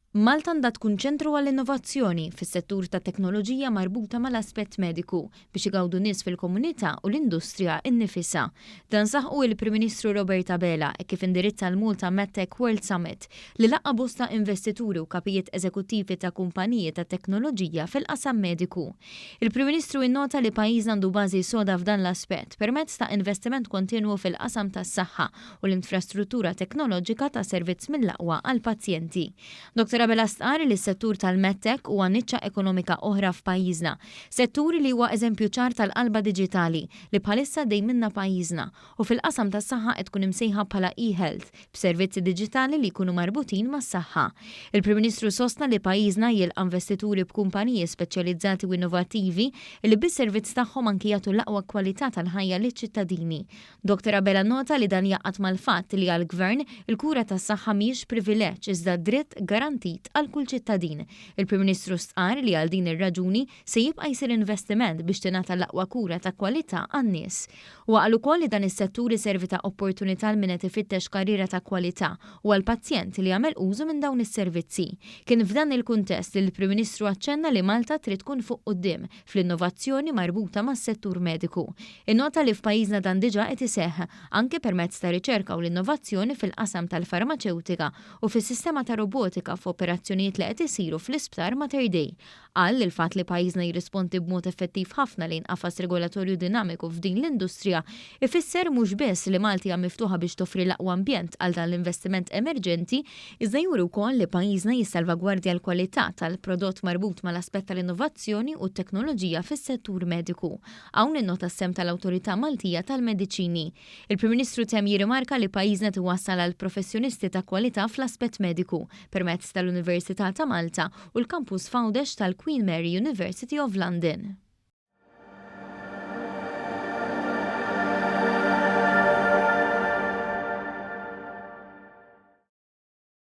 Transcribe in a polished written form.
Malta għandha tkun ċentru għall-innovazzjoni fis-settur tat-teknoloġija marbuta mal-aspett mediku biex igawdu nies fil-komunità u l-industrija nnifisha. Dan saħqu il-Prim Ministru Robert Abela hekk kif indirizza l-Malta MedTech World Summit li laqqa' bosta investituri u kapijiet eżekuttivi ta' kumpaniji ta' teknoloġija fil-qasam mediku. Il-Prim Ministru innota li pajjiżna għandu bażi soda f'dan l-aspett permezz ta' investiment kontinwu fil-qasam tas-saħħa u l-infrastruttura teknoloġika ta' servizz mill-aqwa għall-pazjenti. Dr Abela stqarr li s-settur tal-MedTech huwa niċċa ekonomika oħra f'pajjiżna, settur li huwa eżempju ċar tal-qalba diġitali li bħalissa għaddej minnha pajjiżna u fil-qasam tas-saħħa qed tkun imsejħa bħala e-health b'servizzi diġitali li jkunu marbutin mas-saħħa. Il-Prim Ministru sostna li pajjiżna jilqa' investituri b'kumpaniji speċjalizzati u innovattivi li bis-servizz tagħhom anki jagħtu l-aqwa kwalità tal-ħajja liċ-ċittadini. Dottor Abela nnota li dan jgħaqqad mal-fatt li għall-Gvern, il-kura tas-saħħa mhijiex privileġġ iżda dritt garantit għal kull ċittadin. Il-Prim Ministru stqarr li għal din ir-raġuni se jibqa' jsir investiment biex tingħata l-aqwa kura ta' kwalità għan-nies. Huwa qal ukoll li dan is-settur iservi ta' opportunità għal min qed ifittex karriera ta' kwalità u għall-pazjent li jagħmel użu minn dawn is-servizzi. Kien f'dan il-kuntest li l-Prim Ministru aċċenna li Malta trid tkun fuq quddiem fl-innovazzjoni marbuta mas-settur mediku. Innota li f'pajjiżna dan diġà qed iseħħ, anke permezz ta' riċerka u l-innovazzjoni fil-qasam tal-farmaċewtika u fis-sistema ta' robotika f'operazzjonijiet li qed isiru fl-Isptar Mater Dei. Qal li l-fatt li pajjiżna jirrispondi b'mod effettiv ħafna lejn qafas regolatorju dinamiku f'din l-industrija ifisser mhux biss li Malta hija miftuħa biex toffri l-aqwa ambjent għal dan l-investiment emerġenti iżda juri wkoll li pajjiżna jissalvagwardja l-kwalità tal-prodott marbut mal-aspett tal-innovazzjoni u t-teknoloġija fis-settur mediku. Hawn innota s-sehem tal-Awtorità Maltija tal-Mediċini. Il-Prim Ministru temm jirrimarka li pajjiżna qed iwassal għal professjonisti ta' kwalità fl-aspett mediku permezz tal-Università ta' Malta u l-kampus f'Għawdex tal-Queen Mary University of London.